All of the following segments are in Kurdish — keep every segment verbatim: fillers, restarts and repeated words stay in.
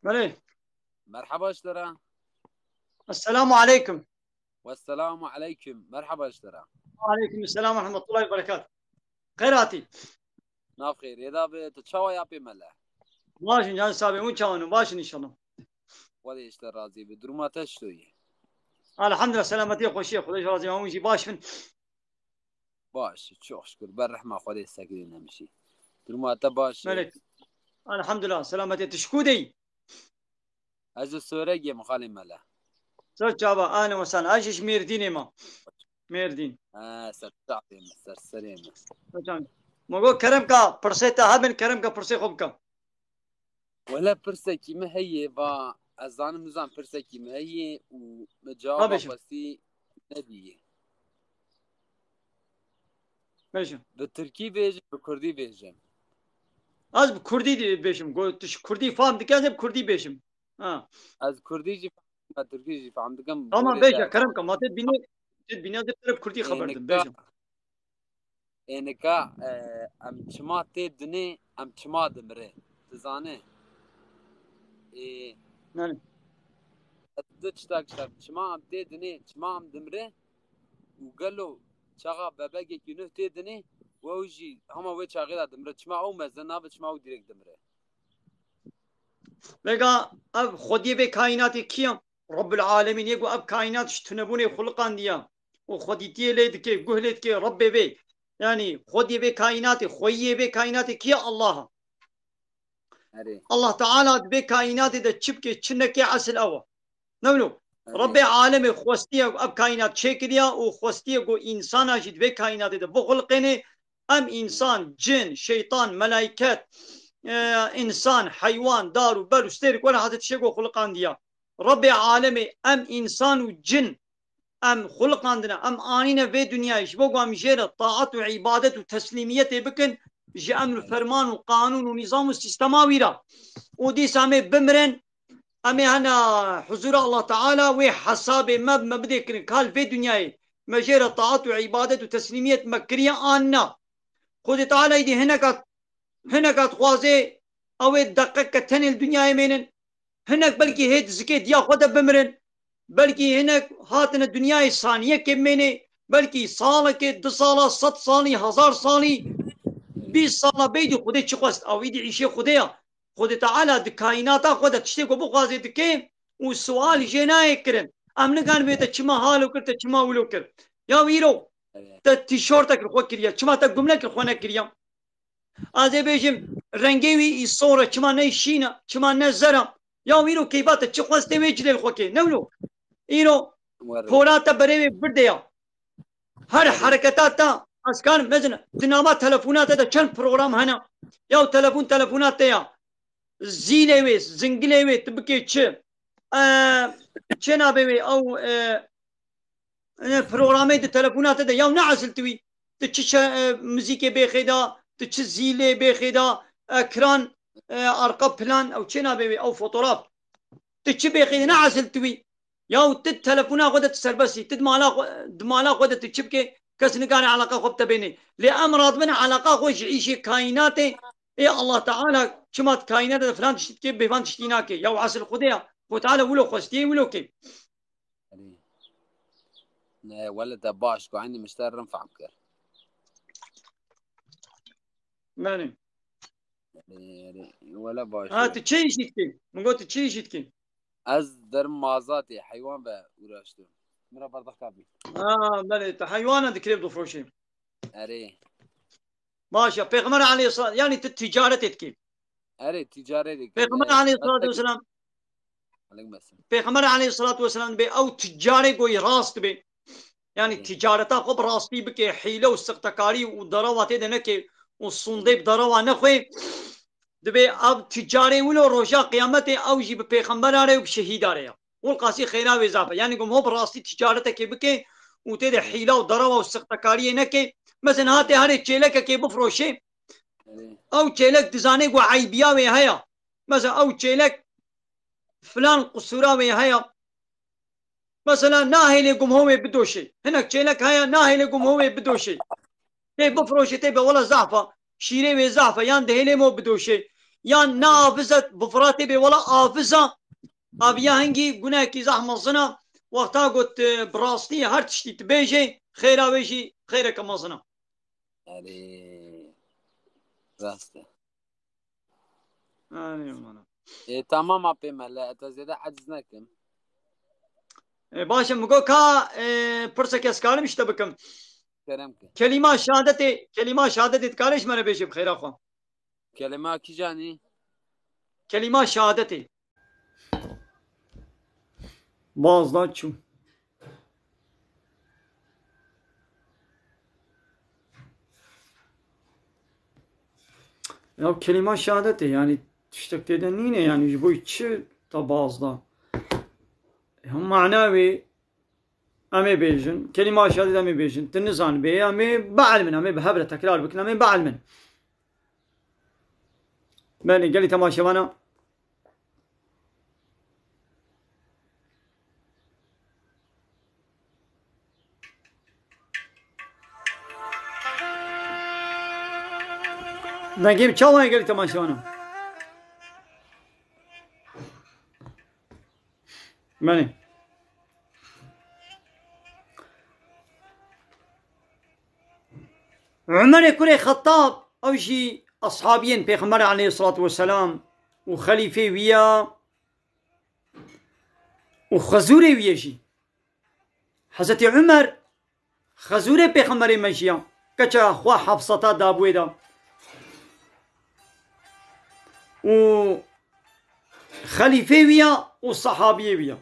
Belê. Merhaba ji te re. Esselamu aleykum. Wesselamu aleykum. Merhaba ji te re. Aleykum selam ve rahmetullahi ve berekat. Xêr hatî. Nav xêrê de be, tu çawa ya pê mele? Baş in can sabe, hûn çawan in? Baş in inşallah. Xwedê ji te razî be. Duruma te çito ye? Elhamdülillah, selametî, xweşî, Xwedê ji razî be. Hûn jî baş bin. Baş, çok şükür. Ber rehma Xwedê sekinî nemişî. Duruma te baş e? Belê. Elhamdülillah, selametî. Tu ji ku de yî? Ez ji Soregê me, xalê mele. Ser çava, ahlen we sahlen. Ez ji Mêrdînê me. Mêrdîn. Ha, ser çavê me, ser serê me. Hocam, me got kerem ka pirsê te hebin, kerem ka pirsê xwe bike. Wele pirsekî me heye, va ez zanim nizam pirsekî me heye û me cewaba xwestî nedîye. Bêjim. Bi tirkî bêjim, bi kurdî bêjim. Ez bi kurdî dî-, bêjim. Got, tu ji kurdî fam dike, ez ê bi kurdî bêjim. Ha. Ez kurdî jî fam dikim, tirkî jî fam dikim. Tamam, bêje, kerem ka. Ma te bîne, te bîne de pere kurdî xeber dim, bêjim. Ê nika, e, em çima tê dinê, em çima dimire. Tu zane? Ê, yani. Ez du tiştek şer. Çima em tê dinê, çima em dimire? Û gelo çaxa bebekekî nuh tê dinê, we jî hema wê çaxê de dimire. Çima ew mezin nabe, çima ew dirêk dimire? Vega ev xwediyê vê kaînatê kî ye? Rabbul Alemîn yê ku ev kaînat ji tunebûnê xuliqandiye û xwedîtiyê lê dike, guh lê dike, Rabbê vê. Yanî xwediyê vê kaînatê, xweyiyê vê kaînatê kî ye? Allah e. Erê. Allah Teala di vê kaînatê de çi bike, çi neke, esil ew e. Ne wilo? Erê. Rabbê Alemê xwestiye ev kaînat çêkiriya û xwestiye ku însana jî di vê kaînatê de bixulqêne. Em însan, cin, şeytan, melaiket, e, însan, heywan, dar û ber û stêrek were hate tiştê ku xuliqandiya. Rabbê Alemê em însan û cin em xuliqandine, em anîne vê dinyayê ji bo ku em jê re taat û îbadet û teslîmiyetê bikin ji emr û ferman û qanûn û nîzam û sîstema wî re. Û dîsa em ê bimirin, em ê hene huzûra Allah Teala wê hesabê me, me bidê kirin. Ka li vê dinyayê me jê re taat û îbadet û teslîmiyet me kiriye an na. Xwedê Teala îdî hineka, hineka dixwaze ew ê deqeke tenê li dinyayê mênin. Hinek belkî hê di zikê diya xwe de bimirin. Belkî hinek hatine dinyayê saniyekê bimênê. Belkî salekê, du sala, sed salî, hezar salî, bîst sala beydî Xwedê çi xwest. Ew îdî îşê Xwedê ya. Xwedê Teala di kaînata xwe de tiştê ku bixwazê dike û sual jê nayê kirin. Em nigan bê te çima halo kir, te çima wilo kir. Ya îro Evet. te tîşortek li xwe kiriye. Çima te gumnek li xwe nekiriye? Ez ê bêjim, rengê wî î sor e, çima ne şîn e, çima ne zer e? Ya îro keyfa te çi xwestê wê cilê li xwe kê? Ne wilo? Îro Were. pola te berê wê birdê ya. Her hereketa te, ez karim, mezin, di nava telefona te de çend program hene? Ya telefon telefona te ya. Zîlê wê, zingilê wê, tu bikê çi? E, çê nabê wê, ew, e, e, programê di telefona te de, ya ne esil tu wî? Tu çi çe-, e, muzîkê bêxê da, tu çi zîlê bêxê da, ekran, e, arka plan, ew çê nabê wê, ew fotoğraf. Tu çi bêxê ne esil tu wî? Ya tu telefona xwe de tu serbest î, tu di mala xwe, di mala xwe de tu çi bikê, kes nikare eleqa xwe bi te bênê. Lê em radibin eleqa xwe ji îşê kaînatê, ê Allah Teala çima di kaînatê de filan tiştî dikê, bêvan tiştî nake. Ya esil Xwedê ya. Xwe Teala wilo xwestiye, wilo kê. Ne, wele te baş ku eynî min ji te rin fehm kir. Belê. Erê, erê, wele baş Ha, e. tu çi îşî dikî? Min got tu çi îşî dikî? Ez derim mazatê heywan ve uğraştım. Min re berdax kabî. Ha, belê, tu heywana dikirê difroşî. Erê. Baş e, Pêxember aleyhisselam, yanî tu ticaretê dikî. Erê, ticaretê dikî. Pêxember aleyhissalatu vesselam Aleykum esselam. Pêxember aleyhissalatu vesselam dibê ew ticarê goyî rast dibê. Yani Hı. ticareta xwe bi rastî bike, hîle û sixtekarî û derewa tê de neke û sûndê bi derewa nexwe. Dibê ev ticarê wilo roja qiyamete ew jî bi pêxembera re û bi şehîda re ya. Wilqasî xêra wê zaf e. Yani gom ho bi rastî ticareteke bike û tê de hîla û derewa û sixtekariyê neke. Mesela hatê herê çêlekekê bifroşê. Hı. Ew çêlek dizanê ku eybiya wê heye. Mesela ew çêlek filan qusûra wê heye. Mesela nahêlê gumho wê bidoşê. Hinek çêlek heye, nahêlê gumho wê bidoşê. Tê bifroşê, tê be wela zahfa. Şîrê wê zahfa, yan dihêlê mo bidoşê. Ya ne aviz e, bi Firatê bê wela aviz e. Aviya hingî gunehekî zehf mezin e. Wexta got, e, bi rastî her tiştî tu bêjê, xêra wê jî xêreke mezin e. Erê, rast e. Erê, mana. Ê, tamam apê mele, ez te zêde eciz nekim. Ê, baş e, min got ka, e, pirsek ez karim ji te bikim. Kerem ke. Kelîma şehadetê, kelîma şehadetê dikarê ji me re bêjê bi xêra xwe. Kelîma kîjanî? Kelîma şehadetê. Baz da çû. Ya kelîma şehadetê, yani tiştek tê de nîne, yani ji bo çi ta baz da? Ya mana wê em ê bêjin, kelîma şehadetê em ê bêjin. Tu nizanibê, em ê bielmin, em ê bi hev re tekrar bikin, em ê bielmin. Belê, gelî temaşevana. Dengê min çawa ye gelî temaşevana? Belê. Umerê kurê Xettab, ew jî ashabiyên Pêxemberê aleyhisselatu vesselam û xelîfê wî ya û xezûrê wî ye jî. Hezretî Umer xezûrê Pêxemberê me jî ya, keça xwe Hafsata dabû wê de. Û xelîfê wî ya û sehabiyê wî ya.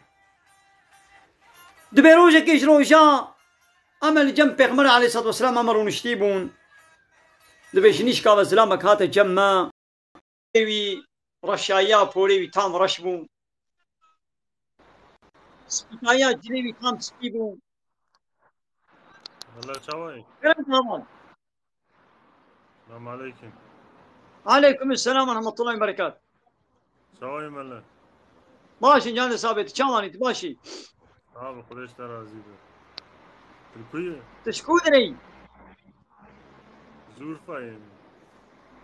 Dibê rojekê ji roja em li cem Pêxember aleyhisselatu vesselam em rûniştî bûn. Dibê ji nîşka ve zilamek hate cem me. Wî reşayiya porê wî tam reş bû. Spîtayiya cilê wî tam spî bû. Valla çawa yî? Kerem Kamal. Selamun aleyküm. Aleyküm selam ve rahmetullahi ve berekat. Çawa yî mele? Baş in canê sabê, tu çawan î, tu baş î? Sağ ol, Xwedê ji te razî be. Tu li ku yî? Tu ji ku derê yî? Ji Urfayê.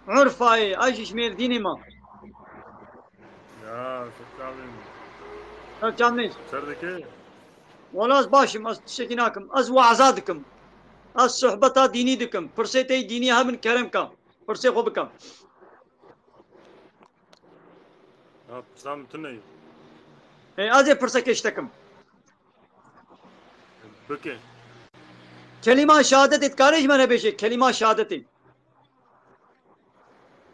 Urfayê, ez jî ji Mêrdînê me. Ya, ser çavê min. Ser çavê min. Ser dikê? Wala ez baş im, ez tiştekî nakim. Ez weaza dikim. Ez sohbeta dînî dikim. Pirsê te yî dînî hebin kerem ka. Pirsê xwe bike. Ha, pirsa min tune ye. Ê, ez ê pirsekê ji te kim. Bike. Kelîma şehadetê dikarê ji me re bêje, kelîma şehadetê.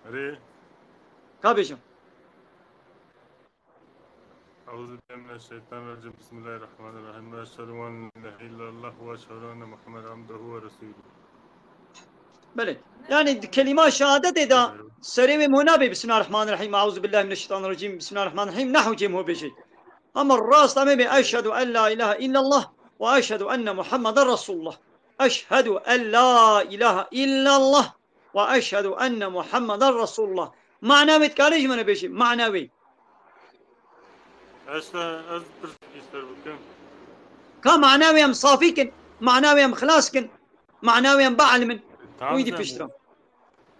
Erê. Ka bêjim. Euzu billahi mineşşeytanirracim. Bismillahirrahmanirrahim. Ve eşhedü en la ilahe illallah ve eşhedü enne Muhammeden abduhu ve resuluhu. Belê. Yani di kelîma şehadetê de serê wê mo nabe Bismillahirrahmanirrahim, Euzu billahi mineşşeytanirracim, Bismillahirrahmanirrahim, nehu cem ho bêje. Ama rast em ê bê eşhedü en la ilahe illallah ve eşhedü enne Muhammeden Resulullah. Eşhedü en la ilahe illallah ve eşhedü enne Muhammeden Resulullah. Mana wê dikarê ji me re bêjî, mana wê. Ez te, ez pirsek ji te bikim. Ka mana wê em safî kin, mana wê em xilas kin, mana wê em bielimin. Tamam, wî dî sen pişt re.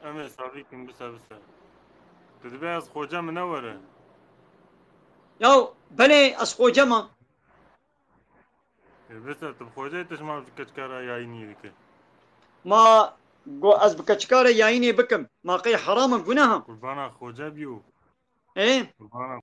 Em ê safî kin, bise, bise. Tu dibê ez xoce min ne were? Ya belê ez xoce me. Ê, bise, tu bi xoce tu ji ma bi keçika re yayînî dike. Ma go ez bi keçika re yayînê bikim. Ma qey heram e, guneh e? Qurbana xoce biyo. Ê? Qurbana.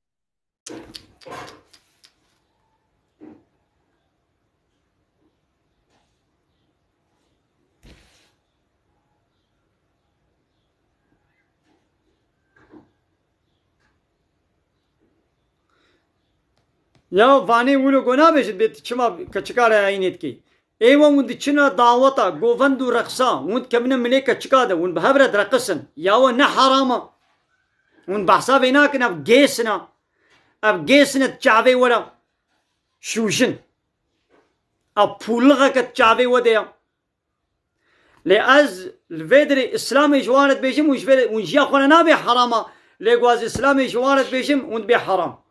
Ya vanê wilo go nabêjin bê tu çima keçika re yayînê dikî. Ê we hûn diçine daweta govend û reqsa, hûn dikevine milê keçika de, hûn bi hev re direqisin. Ya we ne heram e. Hûn behsa vê nakin, ev gêsina. Ev gêsine di çavê we re şûjin. Ev pûlixeke di çavê we de ya. Lê ez li vê dirê Îslamê ji wan re dibêjim, hûn ji vê, hûn jiya xwe re nabê herama, lê ku ez Îslamê ji wan re dibêjim, hûn dibê heram.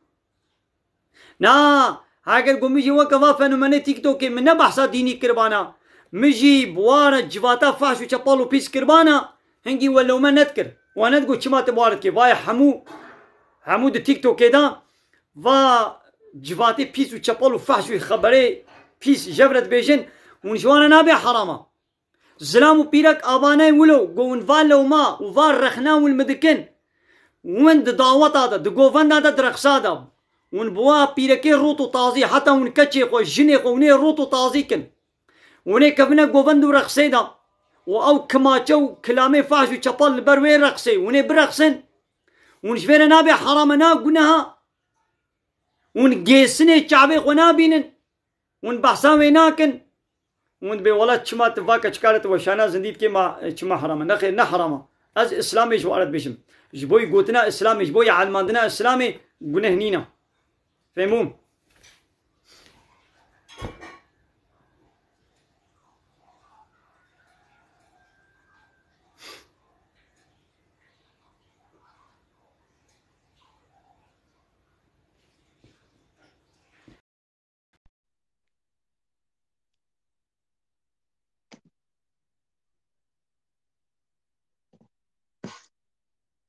Na, heger ku min jî weke va fenomenê TikTokê min ne behsa dînî kiribana, min jî bi wan re civata fahş û çepal û pîs kiribana, hingî we lewme nedikir. Wan ne digot çima tu bawer dikê? Vayê hemû, hemû di TikTokê de va civatê pîs û çepel û fehş û xeberê pîs jev re dibêjin, hûn ji wan re nabê herama. Zilam û pîrek ava nayên wilo, go hûn va lewma û va rexna hûn mi dikin. Hûn di daweta de, di govenda de, di reqsa de. Hûn bi wa pîrekê rût û tazî, heta hûn keçê xwe, jinê xwe, hûn ê rût û tazî kin. Hûn ê kevine govend û reqsê de. Û ew kimaçe û kilamê fahş û çepal li ber wê reqsê. Hûn ê bireqsin. Hûn ji vê re nabê herame, na guneha. Hûn gêsinê çavê xwe nabînin. Hûn behsa wê nakin. Hûn dibê wela çima tu va keçika re tu weşana zindî dikê ma çima heram e? Nexêr, ne heram e. Ez Îslamê ji we re dibêjim. Ji bo yî gotina Îslamê, ji bo yî elmandina Îslamê guneh nîne. Fehmûm?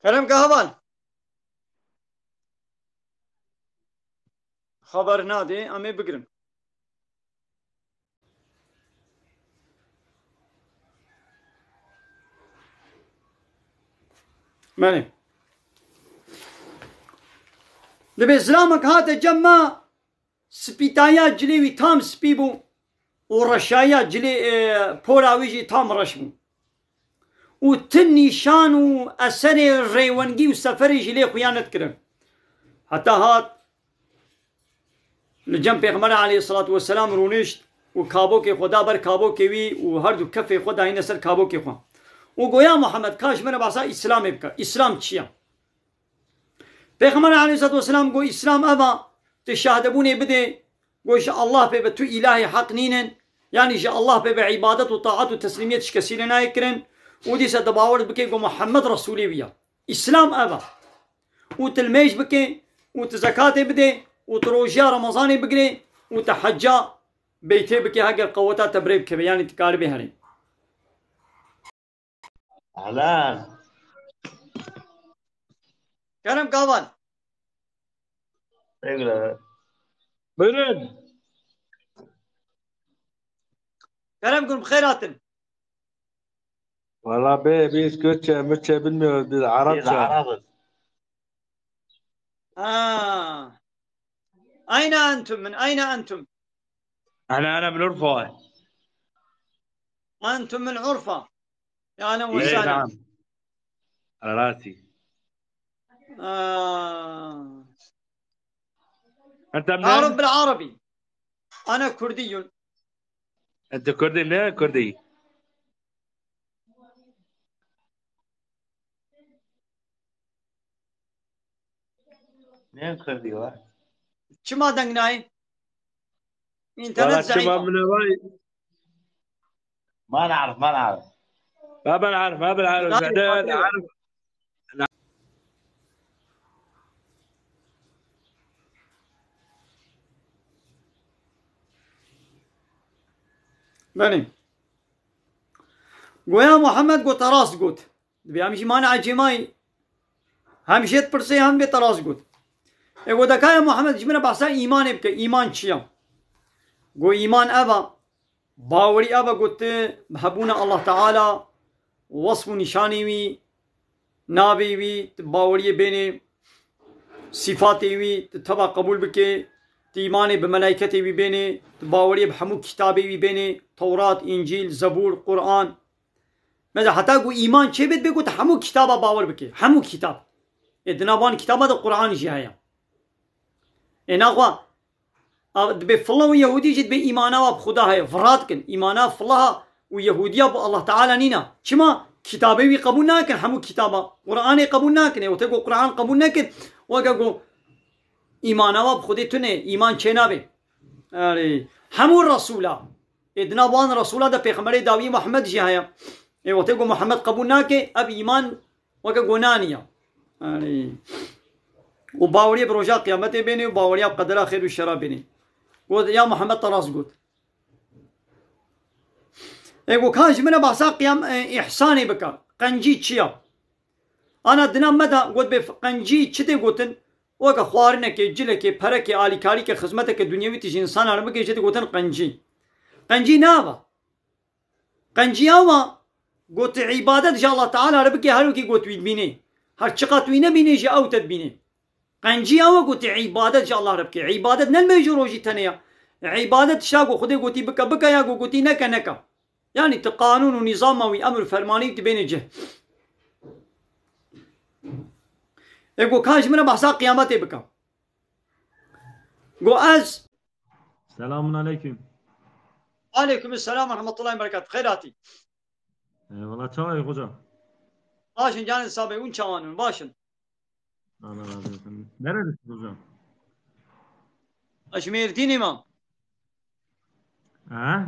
Kerem ke heval. Xeber nadê, em ê bigirin. Belê. Dibê zilamek hate cem me, spîtayiya cilê wî tam spî bû û reşayiya cilê, e, pora wî jî tam reş bû. Û ti nîşan û eserê rêwengî û seferê jî lê xuya nedikirin. Heta hat li cem Pêxemberê aleyhisselatu vesselam rûnişt û kabokê xwe da ber kabokê wî û her du kefê xwe dayîne ser kabokê xwe. Û goya Muhammed, ka ji min re behsa Îslamê bike. Îslam çi ye? Pêxember aleyhisselatu vesselam got, Îslam ev a, tu şahdebûnê bidê, got, ji Allah pê be tu îlahê heq nînin, yanî ji Allah pê be îbadet û taat û teslîmiyet ji kesî lê nayê kirin, û dîsa tu bawer bikê ku Muhammed Resûlê wî ye. Îslam ev e. Û tu limêj bikê, û tu zekatê bidê, û tu rojiya Remezanê bigirê, û tu hecca beytê bikê, heger qeweta te bi rê bikeve, yanî tu karibê herê. Ehlen. Kerem Kavan. Buyurun. Kerem Gun, bi xêr hatin. Valla bê, biz Kürtçe, Mürtçe bilmiyoruz, biz Arapça. Biz Arabız. Ha. Ayna entum, min ayna entum? Ana, ana min Urfa. Entum min Urfa. Ya ahlen ve sahlen. Naam. Ala rasi. Aa. Ente minen? Arif bil Arabi. Ana Kurdiyun. Ente Kurdi, ne Kurdi? Ne Kurdi var? Çima deng nayê? Valla internet çima zayıf. Min vay. ما نعرف، ما نعرف. ما بنعرف، ما بنعرف. Zaten بعدين عارف. Belê. Goya Muhammed got, te rast got. Dibê em jî mane ecêmayî. Hem jê dipirsê hem vê te rast got. Ê got, de ka ya Muhammed, ji min re behsa îmanê bike. Îman çi ya? Got, îman ev a. Bawerî ev e ku tu bi hebûna Allah Teala, wesf û nîşanê wî, navê wî, tu baweriyê bênê, sîfatê wî, tu teva qebûl bikê, tu îmanê bi melayketê wî bênê, tu baweriyê bi hemû kitabê wî bênê, Tewrat, Încîl, Zebûr, Quran. Mesela heta ku îman çêbê, dibê ku tu hemû kitaba bawer bikê. Hemû kitab. Ê di nav wan kitaba de Quran jî heye. Ê naxwe A, dibê fila û Yehûdî jî dibê îmana wa bi Xuda heye. Vira dikin. Îmana filaha û Yehûdiya bi Allah Teala nîna. Çima? Kitabê wî qebûl nakin, hemû kitaba. Quranê qebûl nakin. Ê wextê ku Quran qebûl nekin, weke ku îmana wa bi Xudê tune, îman çênabe. Erê, hemû resûla. Ê di nav wan resûla de pêxemberê dawî Muhammed jî heye. Ê wextê ku Muhammed qebûl nake, ev îman Weke gunanî ya. Yanî, û baweriyê bi roja qiyametê bênê û baweriya bi qedera xêr û şera bênê. Got, ya Muhammed te rast got. Ê got, ka ji min re behsa qiyam-, e, îhsanê bike. Qencî çi ya? Ana dina me de got bê qencî çi tê gotin? Weke xwarinekê, cilekê, perekê, alîkarîkê, xizmeteke dunyewî tijî însanan re bikê, jê tê gotin qencî. Qencî ne ava. Qencî ava, gotî îbadet ji Allah Teala re bikê, her wekî got wî dibînê. Her çiqat wî nebînê jî ew te dibînê. Qencî ava gotî îbadet ji Allah re bikê. Îbadet ne li mejû rojî tenê ya. Îbadet tişta ku Xwedê gotî bike, bike ya, ku gotî neke, neke. Yanî tu qanûn û nîzama wî, emr û fermanê wî tu bênê cih. Ê ku ka ji min re behsa qiyametê bike. Go ez. Selamun aleyküm. Aleyküm selam ve rahmetullahi ve berekatuhu. Xeyr hatî. Eyvallah, çawa yê hoca? Başin canê sabê, hûn çawan in? Başin. Allah razı olsun. Nerelisin hocam? Ez ji Mêrdînê mam. Ha?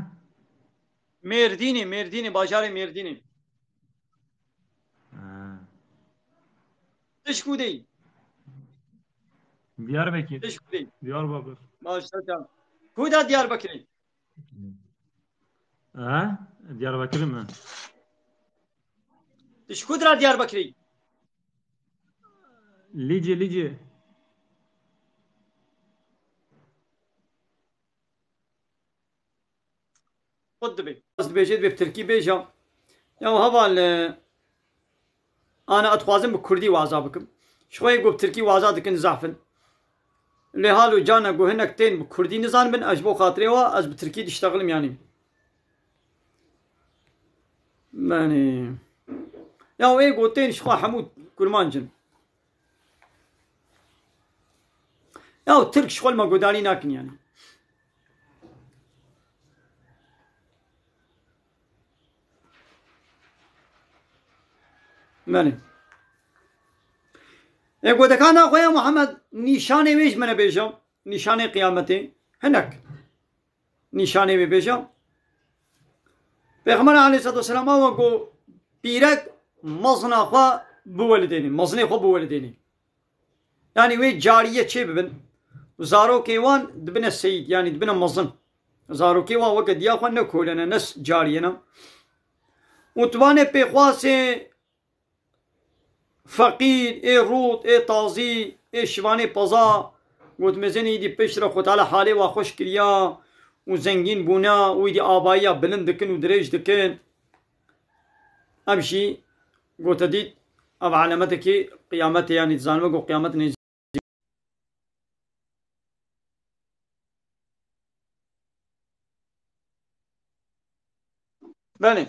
Mêrdînê, Mêrdînê, bajarê Mêrdînê. Ha. Tu ji ku de yî? Diyarbekir. Tu ji ku de yî? Diyarbakır. Baş, sağ ol. Ku da Diyarbekirê? Ha? Diyarbakır mı? Tu ji ku dira Diyarbekirê? Licê, Licê. Xwe dibe. Ez dibêje, dibê bi tirkî bêje. Ya heval, e, ana ez dixwazim bi kurdî waza bikim. Ji xwe yê ku bi tirkî waza dikin zaf in. Lê hal û cana ku hinek tên bi kurdî nizanibin, ez ji bo xatirê wa ez bi tirkî diştexilim yanî. Benê. Ya ê ku tên ji xwe hemû kurmanc in. Ya tirk ji xwe li me guhdarî nakin yanî. Belê. Ê ku dekana xwe ya Muhammed nîşanê wê ji me re bêje, nîşanê qiyametê, hinek nîşanê wê bêje. Pêxember aleyhissalatu vesselam awa ku pîrek mezina xwe biwelidênê, mezinê xwe biwelidênê. Yanî wê cariye çê bibin û zarokê wan dibine seyîd, yanî dibine mezin. Zarokê wan weke diya xwe ne kole ne, ne s-, cariye ne. Û tu vanê pêxwasê feqîr, ê rût, ê tazî, ê şivanê peza, got mezenî îdî piştre Xwe Teala halê wa xweş kiriya û zengîn bûna û îdî avayiya bilind dikin û dirêj dikin. Ev jî gote dît, ev alametekî qiyametê, yanî dizanime ku qiyamet nêzî. Belê.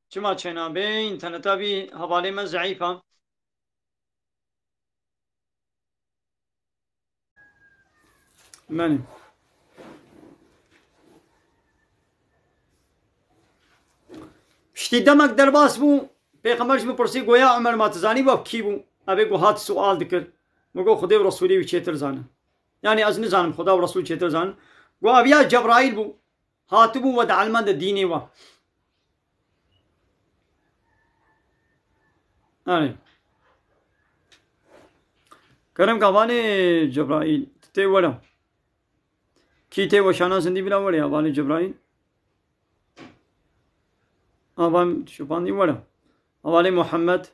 Çima çênabe? Înterneta vî hevalê me zeîf a. Menî. Piştî demek derbas bû, Pêxember ji min pirsî, got, "Ya Umer, ma tu zanî ev kî bû?" Evê got, hat sual dikir. Min got, "Xwedê û Resûlê wî çêtir zanin. Yanî ez nizanim, Xweda û Resûl çêtir zanin." Got, "Ev ya Cebraîl bû. Hatibû we dielmende dînê we." Erê. Kerem ka vanê Cebraîl, tu tê were. Kî tê weşana zindî bila were ya, vanê Cebraîl. Avan şupandî were. Avanê Muhammed.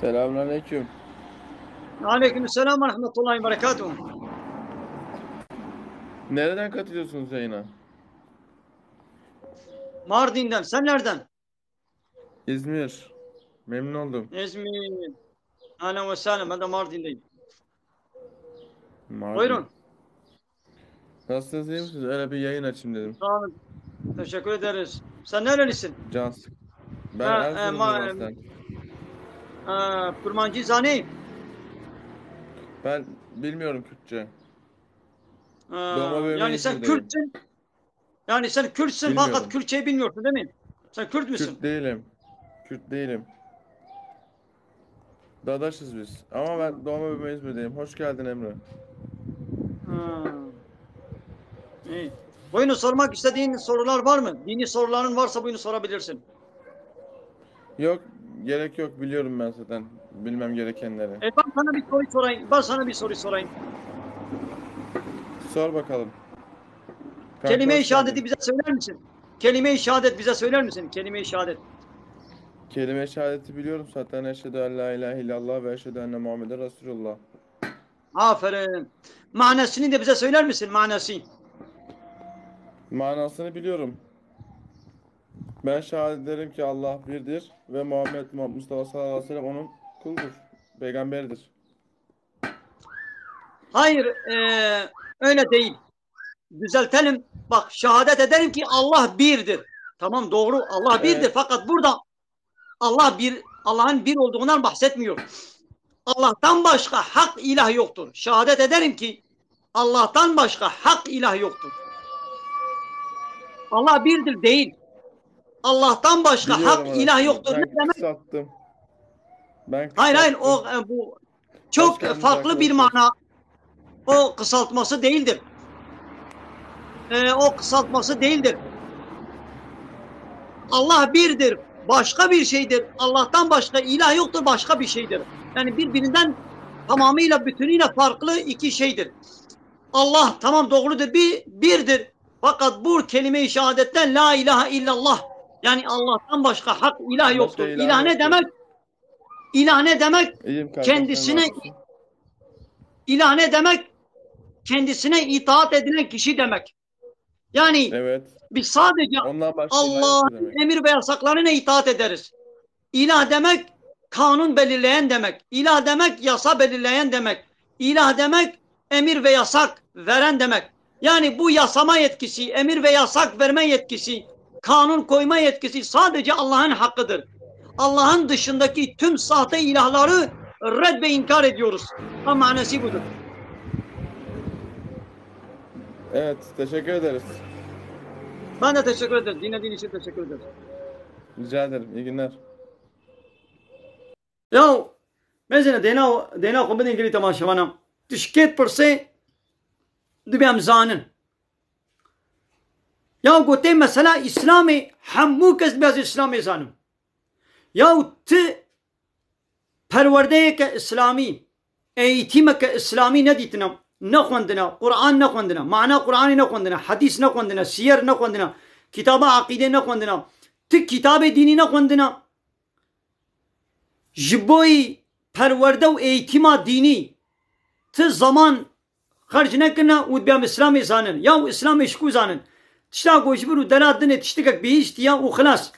Selamünaleyküm. Aleyküm selam ve rahmetullahi ve berekatuhu. Nereden katılıyorsunuz yayına? Mardin'den. Sen nereden? İzmir. Memnun oldum. İzmir. Ahlen ve sahlen. Ben de Mardin'deyim. Mardin. Buyurun. Nasılsınız, iyi misiniz? Öyle bir yayın açayım dedim. Sağ olun. Teşekkür ederiz. Sen nerelisin? Cans. Ben Ha, e, Erzurumluyum ma- aslen. Ha, Kurmancî zanî? Ben bilmiyorum Kürtçe. Ha, Doğma büyüme yani sen İzmir'deyim. Kürtsün. Yani sen Kürtsün Bilmiyorum. Fakat Kürtçeyi bilmiyorsun değil mi? Sen Kürt müsün? Kürt değilim. Kürt değilim. Dadaşız biz. Ama ben doğma büyüme İzmir'deyim. Hoş geldin Emre. Ha. İyi. Buyurun, sormak istediğin sorular var mı? Dini soruların varsa buyurun sorabilirsin. Yok, gerek yok. Biliyorum ben zaten bilmem gerekenleri. E, ben sana bir soru sorayım. Ben sana bir soru sorayım. Sor bakalım. Kanka, Kelime-i hoş şehadeti geldin. bize söyler misin? Kelime-i şehadet bize söyler misin? Kelime-i şehadet. Kelime-i şehadeti biliyorum zaten. Eşhedü en la ilahe illallah ve eşhedü enne Muhammeden Resulullah. Aferin. Manasını da bize söyler misin? Manası. Manasını biliyorum. Ben şehadet ederim ki Allah birdir ve Muhammed Mustafa sallallahu aleyhi ve sellem onun kuludur, peygamberidir. Hayır, e, öyle değil. Düzeltelim. Bak, şehadet ederim ki Allah birdir. Tamam, doğru. Allah birdir. Evet. Fakat burada Allah bir, Allah'ın bir olduğundan bahsetmiyor. Allah'tan başka hak ilah yoktur. Şehadet ederim ki Allah'tan başka hak ilah yoktur. Allah birdir değil. Allah'tan başka Biliyorum hak ilah orasını. yoktur. Ben Ne demek? Kısalttım. Ben Hayır, hayır, kısalttım. O e, bu çok Hoş geldiniz farklı bir arkadaşlar. Mana. O kısaltması değildir. E, o kısaltması değildir. Allah birdir, başka bir şeydir. Allah'tan başka ilah yoktur, başka bir şeydir. Yani birbirinden tamamıyla, bütünüyle farklı iki şeydir. Allah tamam doğrudur, bir, birdir. Fakat bu kelime-i şehadetten la ilahe illallah. Yani Allah'tan başka hak ilah Başka yoktur. ilah İlah ne yoktur. demek? İlah ne demek? İyiyim kardeşim, Kendisine nasılsın? İlah ne demek? Kendisine itaat edilen kişi demek. Yani Evet. biz sadece Ondan başka ilah Allah'ın yoktur demek. emir ve yasaklarına itaat ederiz. İlah demek kanun belirleyen demek. İlah demek yasa belirleyen demek. İlah demek emir ve yasak veren demek. Yani bu yasama yetkisi, emir ve yasak verme yetkisi, kanun koyma yetkisi sadece Allah'ın hakkıdır. Allah'ın dışındaki tüm sahte ilahları red ve inkar ediyoruz. Tam manası budur. Evet, teşekkür ederiz. Ben de teşekkür ederim. Dinlediğin için teşekkür ederim. Rica ederim. İyi günler. Ya, mesela dêna, dêna xwe bidin girî temaşevana. Tu şikêt pirsê dibêm zanin. Ya gotê mesela Îslamê, hemû kes dibê ez Îslamê zanim. Ya tu perwerdeyeke Îslamî, eğitimeke Îslamî nedîtine, nexwendine, Quran nexwendine, mana Quranê nexwendine, hedîs nexwendine, siyer nexwendine, kitaba aqîdê nexwendine, tu kitabê dînî nexwendine, ji boyî perwerde û eğitima dînî tu zaman xerc nekirine û dibêm Îslamê zanin. Ya û Îslamê ji ku zanin? Tişta ku ji vir û dela dinê tiştikek bihîştiye û xilas.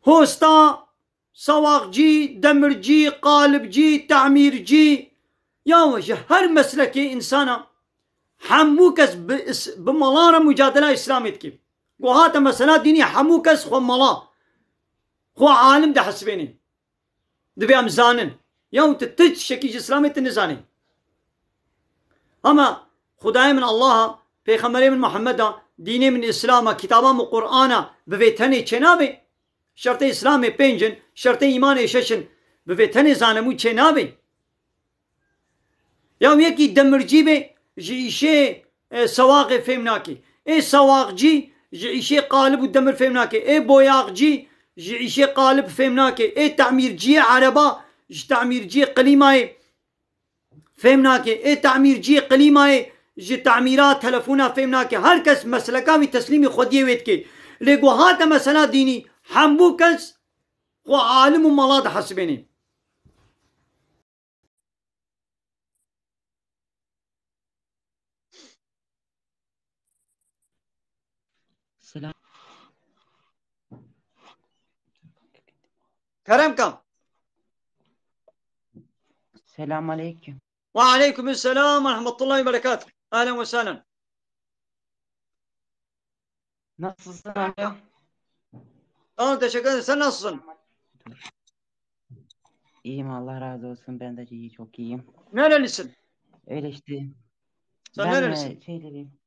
Hosta, sewaqcî, demircî, qalibcî, temîrcî, ya ji her meslekê însana hemû kes bi is-, bi mala re mucadela Îslamê dike. Ku hate mesela dînî hemû kes xwe mala, xwe alim dihesibêne. Dibê em zanin. Ya û tu, tu tiştekî ji Îslamê tu nizanî. Ama Xwedayê min Allaha, Pêxemberê min Muhammeda, dînê min Îslama, kitaba min Qur'ana bi vê tenê çênabê. Şertê Îslamê pênc in, şertê îmanê şeş in. Bi vê tenê zanemû çênabê. Ya yekî demircî be, ji îşê, e, sewaqê fêm nake. Ê sewaqcî ji îşê qalib û demir fêm nake. Ê boyaqcî ji îşê qalib fêm nake. Ê temîrciyê ereba ji temîrciyê qilîmayê fêm nake. Ê temîrciyê qilîmayê ji temîra telefona fêm nake. Her kes mesleka wî teslîmî xwediyê wê dike. Lê ku hate mesela dînî, hemû kes xwe alim û mala dihesibêne. Selam. Kerem ka. Selam aleyküm. Ve aleyküm selam ve rahmetullahi ve berekatuh. Ahlen ve sahlen. Nasılsın abi? Tamam, teşekkür ederim. Sen nasılsın? İyiyim, Allah razı olsun. Ben de iyi, çok iyiyim. Nerelisin? Öyle işte. Sen Ben, nerelisin? e, şeyliyim.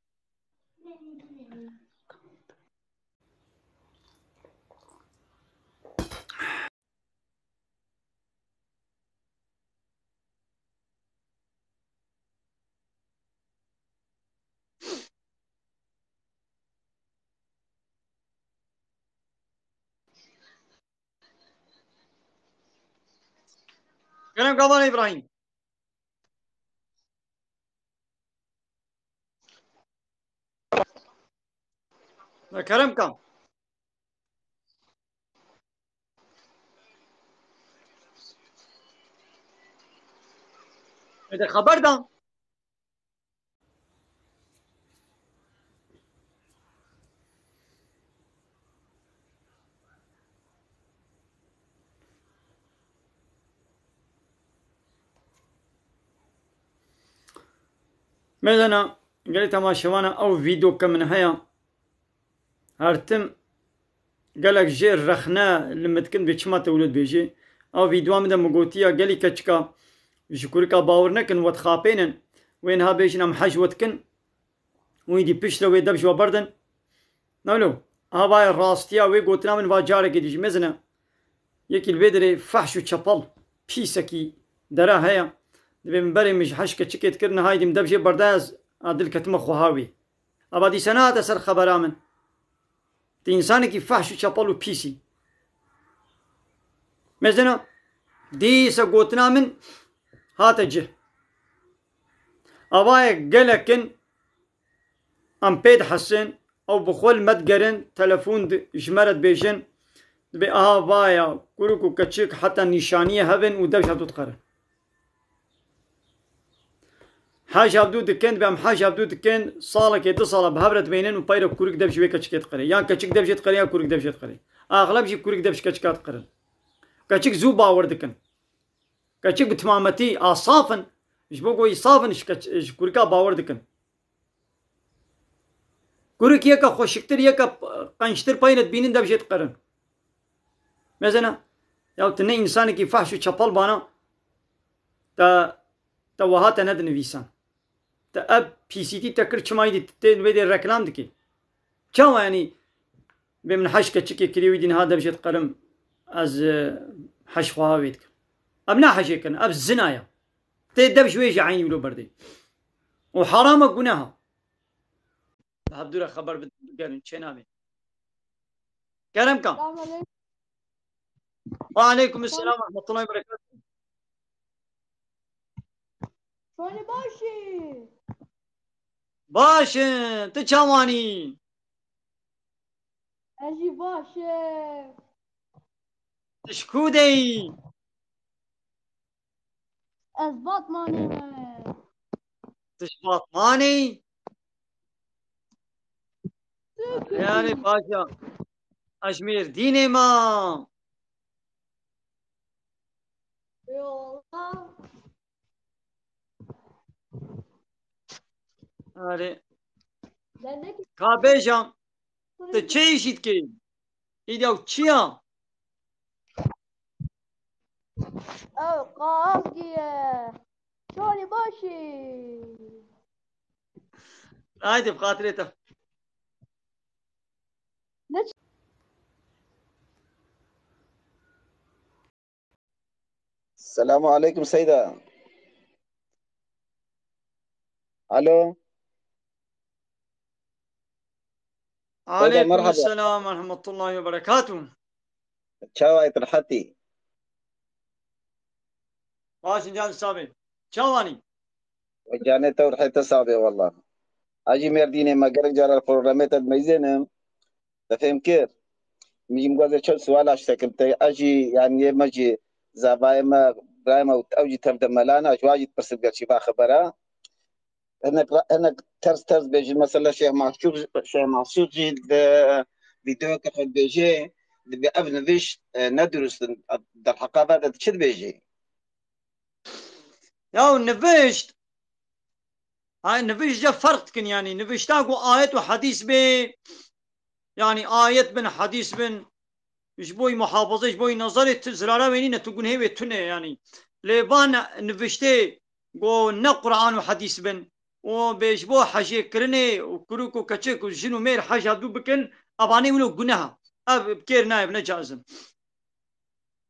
Kerem Kavan Îbrahîm. Ne Kerem Kan. E de xeber da. Mêzena, gelê temaşevana ew vîdyoke min heye. Her tim gelek jê rexne li min dikin bê çima te wilo dibêjî. Ew vîdyoa min de min gotiya gelî keçika ji kurika bawer nekin, we dixapênin, wê niha bêjin em hej we dikin. Û îdî piştre wê dev ji we berdin. Nalo, ha vaye rastiya wê gotina min va carekê dî jî mezin e. Yekî li vê derê fehş û çepel pîsekî dera heye. Dibê min berê min ji heşt keçikê dikir, niha îdî min dev jê berda ez a dil ketime xweha wê. Eva dîse nehate ser xebera min. Ti însanekî fehş û çepel û pîsî. Mezin e, dîse gotina min hate cih. Avaye gelek in, em pê dihesin, ew bi xwe li me digerin, telefon di-, ji me re dibêjin, dibê aha vaya, kurik û keçik heta nîşaniyê hev in û dev ji hevdû dixerin. Hej hevdû dikin, dibê em hej hevdû dikin, salekê du sala bi hev re dimînin û pey re kurik dev ji wê keçikê diqire. Yan keçik dev jê diqire, yan kurik dev jê diqire. Axleb jî kurik dev ji keçika diqirin. Keçik zû bawer dikin. Keçik bi timametî a saf in, ji bo ku wî saf in, ji keç-, ji kurika bawer dikin. Kurik yeka xweşiktir, yeka qençtir peyne dibînin dev jê diqerin. Mezena, ya tu ne însanekî fehş û çepel bana, te, te wiha te nedinivîsan. Te ev pîsîtî te kir çima îdî tê li vê dê reklam dikî? Çawa yanî bê min heş keçikê kirî wî dî niha dev jê diqerim ez, e, heş xweha wê dikim. Ev ne heşê kirin, ev zina ye. Tê dev ji wê jî eynî wilo berdê. Û herama guneha. Li hevdû re xeber bigerin, çê nabê. Kerem ka. Selam aleyküm. Ve aleyküm selam ve rahmetullahi ve berekatuhu. Şonî baş î? Baş in, tu çawanî? Ez jî baş im. Tu ji ku de yî? Ez Batmanê me. Tu ji Batmanê yî? Yanê baş e. Ez ji Mêrdînê me. Eyvallah. Erê. Ka bêjam, tu çi îşî dikî? Îdî ew çi ya? Ew qaxkî ye. Şonî baş î? Haydi, bi xatirê te. Ne ç- Selamu aleykum Seyda. Alo. Seyda, Aleykum merhaba. Selam ve rahmetullahi ve berekatuhu. Çawa yî, tu rehet î? Baş in can sabê. Çawanî? Ve canê te û rihê te sabê wela. Ez jî Mêrdînê me, gelek caran programê te dimeyzênim. Te fêm kir. Min jî mixwaze çend suala ji te kim te. Ez jî, yanî yê me jî zavayê me, birayê me û ew jî tev de melana, ji wan jî dipirsim gerçî va xebera. hinek, hinek ters ters bêjin. Mesela Şêx Maşûq, Şêx Maşûq jî di vîdeoyeke xwe dibêje, dibê ev nivîşt, e, ne durust in. Derheqa ve de çi dibêjî? Ya nivişt, hay nivişt je ferq dikin, yanî nivişta ku ayet û hadîs bê, yanî ayet bin, hadîs bin, ji bo muhafazê, ji bo nazarê tu zirara wê nîne, tu gunehê wê tune, yanî. Lê van niviştê ku ne Quran û hadîs bin û bê ji bo hejê kirinê û kuruk û keçik û jin û mêr hej hatibû bikin, evanê wilo guneha. Ev bi kêr nayê, ne caiz in.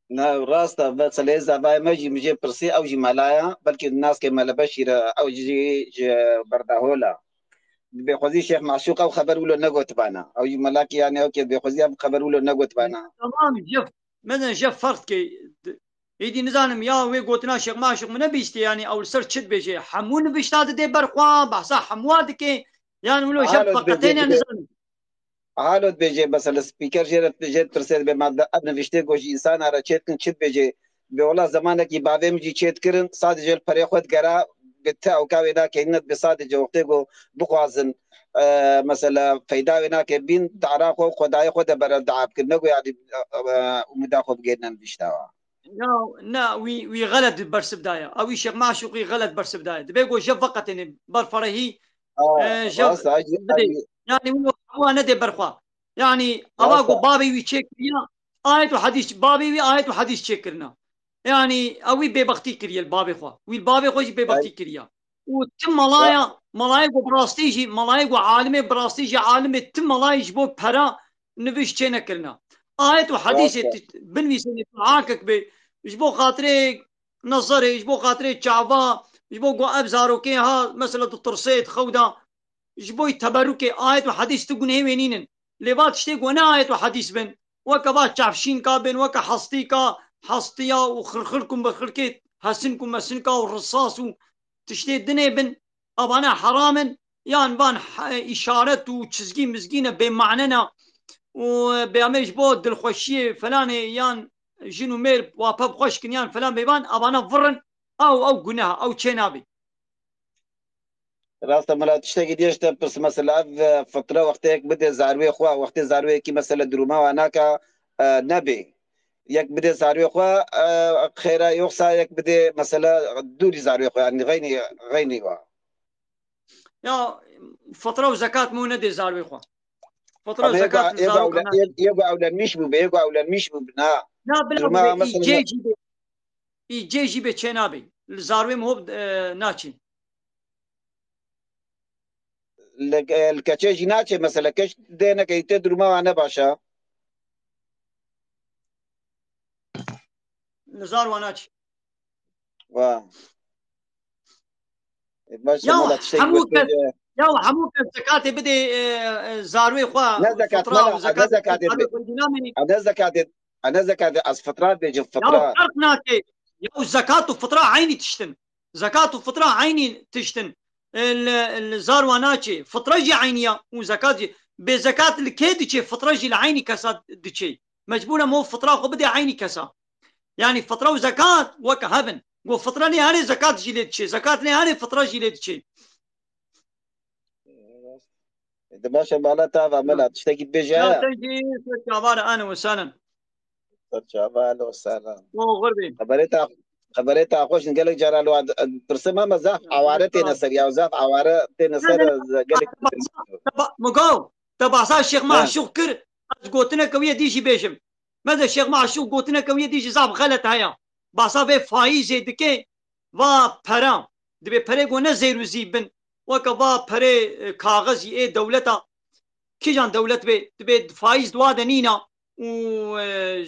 Ne, rast e, meseleyê zavayê me jî, min jê pirsî, ew jî mela ye, belkî naskê Mele Beşîr e, ew jî ji Berdahola. Dibê xwezî Şêx Maşûq ew xeber wilo negotibana. Ew jî melakî, yanî ew kê dibê xwezî ev xeber wilo negotibana. Tamam, jef, mezin jef ferq dike. Êdî nizanim ya wê gotina Şêx Maşûq min nebîstiye, yanî ew li ser çi dibêje? Hemû nivişta dide ber xwe, behsa hemûa dike. Yanî wilo jef Halo dibêje, feqetêne dibê nizanim. Halo dibêje, mesela spîker jê re, jê dipirsê, dibê ma de ev niviştê ku ji însana re çêdikin çi dibêje? Dibê wela zemanekî bavê min jî çêdikirin, sadece li perê xwe digera, bi te ewka wê nakeyîne, dibê sadece wextê ku bixwazin, e, mesela feyda wê nake bîn, dara xwe, xwedayê xwe de bere dua bikin. Ne ku yanî, e, e, umûda xwe bigêrine nivişta wa. Ya, ne, wî, wî xelet bersiv daye. Ew wî Şêx Maşûqî xelet bersiv daye. Dibê ku jef veqetêne ber ferehî, Ha, e, jef rast e, ay jî, bidê. Ay jî. Yanî wî wa nedê ber xwe. Yanî ava Rast ku e. bavê wî çêkiriya, ayet û hadîs, bavê wî ayet û hadîs çêkirina. Yanî ew wî bêbextî kiriye li bavê xwe. Wî li bavê xwe jî bêbextî Ay. kiriya. Û ti Wa- malaya, malayê ku bi rastî jî, malayê ku alimê bi rastî jî, alimê ti malayê ji bo pera niviş çênekirina. Ayet û hadîsê Rast e. tu binivîsînê, tu hakek bê, ji bo xatirê nezerê, ji bo xatirê çava, ji bo ku ev zarokê ha, mesela ditirsê, di xew de, ji bo teberrukê ayet û hadîs tu gunehê wê nînin. Lê va tiştê ku ne ayet û hadîs bin, weke va çavşînka bin, weke hestîka, hestiya û xirxirk û mirxirkê, hesin ku mesinka û risas û tiştê dinê bin, avana heram in, yan van he-, îşaret û çizgî mizgî ne, bêmane ne û bê em ê ji bo dilxweşiyê felanê yan jin û mêr wa pev xweş kin yan felan bêvan, avana vir in, ew, ew guneh e, ew çê nabe. Rast e, mela, tiştekî dî ji te pirs, mesela ev, e, fitra wextê yek bidê zarwê xwe, wextê zarwê yekî mesela duruma wa naka, e, nebê. Yek bidê zarwê xwe, e, xêra, yoksa yek bidê mesela dûrî zarwê xwe, yanî xeynî, xeynî wa. Ya, fitra û zekat min nedê zarwê xwe. Fitra û Ama yek zekat wa, li yek wa zarwê xwe ewle-, nake. yek, yek wa ewlenmiş bûbe, yek wa ewlenmiş bûbe, na. Na, bila Duruma bûbe, mesela îcê jî bê. Îcê jî bê çê nabê. Li zarwê min hov, e, naçê. Li, e, li keçê jî naçê mesela, keç dê neke, tê duruma wa ne baş e. Li zarwa naçê. Wa. E, baş e, Ya mela, tiştek hemû kes, bêje. Ya hemû kes zekatê bidê, e, e, zarwê xwe, Ne zekat, fitra mela, û a ne zekat, zekatê zarwê bê-, xwe dinamînî. a ne zekatê, a ne zekatê, ez fitra dibêjim, Ya fitra. ferq nake. Ya zekat û fitra eynî tiştin. Zekat û fitra eynî tiştin. E, li, li zarwa naçê. Fitra jî eynî ya û zekat jî. Bê zekat li kê diçê, fitra jî li eynî kesa diçê. Mecbûr em o fitra xwe bidê eynî kesa. Yanî fitra û zekat weke hev in. Go fitra lê herê zekat jî lê diçê. Zekat lê herê fitra jî lê diçê. Di baş e, bala tava mela, tiştekî dibêje Ya heye? Te jî ser çava re, ahlen we sahlen. Ser çava, ahlen we sahlen. Oxir bê. Xeberê ta, xeberê ta xweş in, gelek cara li wan pirsim, ama zaf Ya, aware têne ser ya, zaf aware têne ser, gelek. Te ba-, Mugo, te bahsa Şêx Maşûq kir, ez gotineke wî yê dî jî bêjim. Meze Şêx Maşûq gotineke wî yê dî jî zaf xelet heye. Bahsa vê faîzê dike, va pera. Dibê perê ku ne zêr û zî bin. Weke va perê, e, kaxizî ê dewleta. Kîjan dewlet bê, dibê faîz di wa de nîna û, e,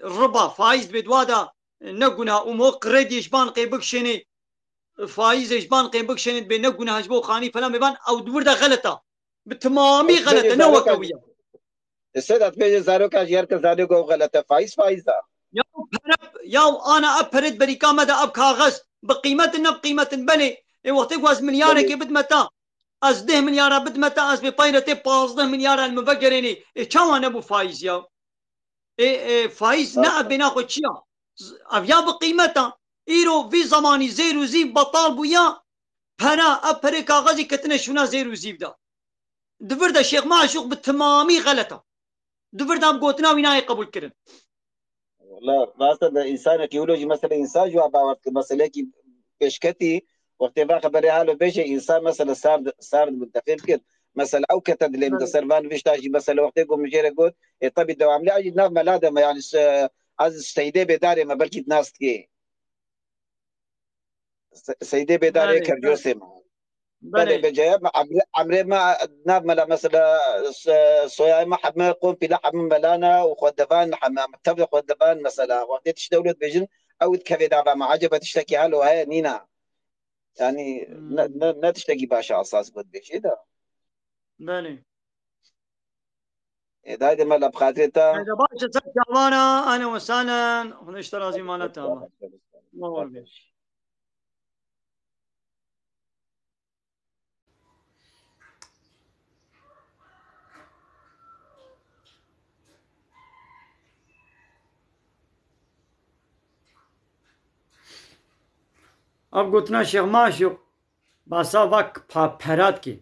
riba, faîz dibê di wa de, e, ne gunah û mo krediyê ji bankê bikişênê, faîzê ji bankê bikişênê dibê ne gunah ji bo xanî falan bêvan, ew di wir de xelet e. Bi timamî xelet e, ne weke wî ye. E, Sedat bêje zaroka jî her kes zanê ku ew xelet e. Faîz, faîz e. Ya pere, ya ana ev pere di berîka me de, ev kaxiz bi qîmet in, ne bi qîmet in, belê. Ê wextê ku ez milyarekê Belê. bidme te, ez deh milyara bidme te, ez bê peyre tê pazdeh milyara li min vegerênê. Ê çawa nebû faîz ya? Ê, ê, faîz ne Rast. ev bêna xwe çi ya? Z-, ev ya bi qîmet e. Îro vî zemanî zêr û zî betal bûya. pera, ev perê kaxezî ketine şûna zêr û zîv de. Di vir de Şêx Maşûq bi timamî xelet e. Di vir de em gotina wî nayê qebûl kirin. Wala, rast e, de însanekî wilo jî, mesela, însan ji wan bawer dike, meselekî pêşketî, wextê va xeberê halo bêje, însan, mesela, sar, sar dibin, te fêm kir. Mesela, ew kete dilê min de, ser van nivîşta jî, mesela, wextê ku min jê re got, ê, tebî dewam lê, ez jî nav mela de me, yanî, se-, ez Seydê Bêdarê me, belkî dinas dikê. Se-, Seydê Bêdarê, belê, Kercosê me. Belê, belê. Bêje, me emrê, emrê me nav mela, mesela, se-, soyayê me heme, kompîle heme melana û xwendevan heme, tevlê xwendevan, mesela, wextê tişt dewlet bêjin, ew dikeve nava me. Ecebe tiştekî halo heye, nîna? Yani, ne, Hmm. ne, ne tiştekî baş e esas ku dibêjê de. Belê. Ê, dayê de me la bi xatirê te. Haydi baş e, ser çavana, ahlen ve sahlen. Xwedê ji te razî, mala te ava. Baş e. Ma we bêj. Ev gotina Şêx Maşûq, basa va pa-, pera dike.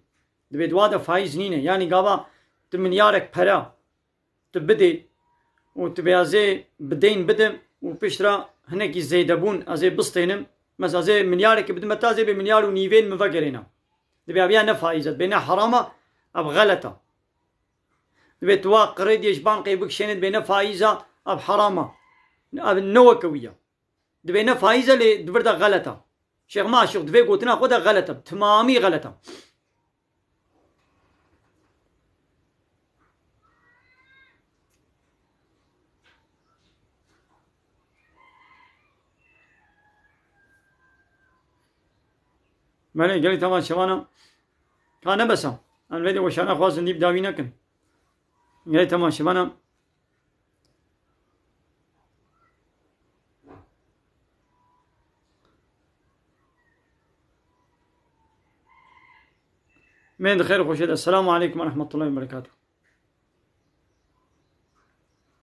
Dibê di wa de faîz nîne. Yanî gava tu milyarek pera tu bidê û tu bê ez ê bi deyn bidim û piştre hinekî zêdebûn ez ê bistênim. Mesela ez ê milyarekê bidim, heta ez ê bê milyar û nîvên min vegerêne. Dibê ev ya ne faîz e, dibê ne heram e, ev xelet e. Dibê tu wa krediyê ji bankê bikişênê, dibê ne faîz e, ev heram e. Ev ne weke wî ye. Dibê ne faîz e, lê di vir de xelet e. Şêx Maşûq di vê gotina xwe de xelet e. Timamî xelet e. Belê, gelek temaşevana. Ka nebesa. Em vê de weşana xwazin dî bi dawî nekin. Gelek temaşevana. Mê di xêr û xweşê de. Selamu aleykum ve rahmetullahi ve berekatuhu.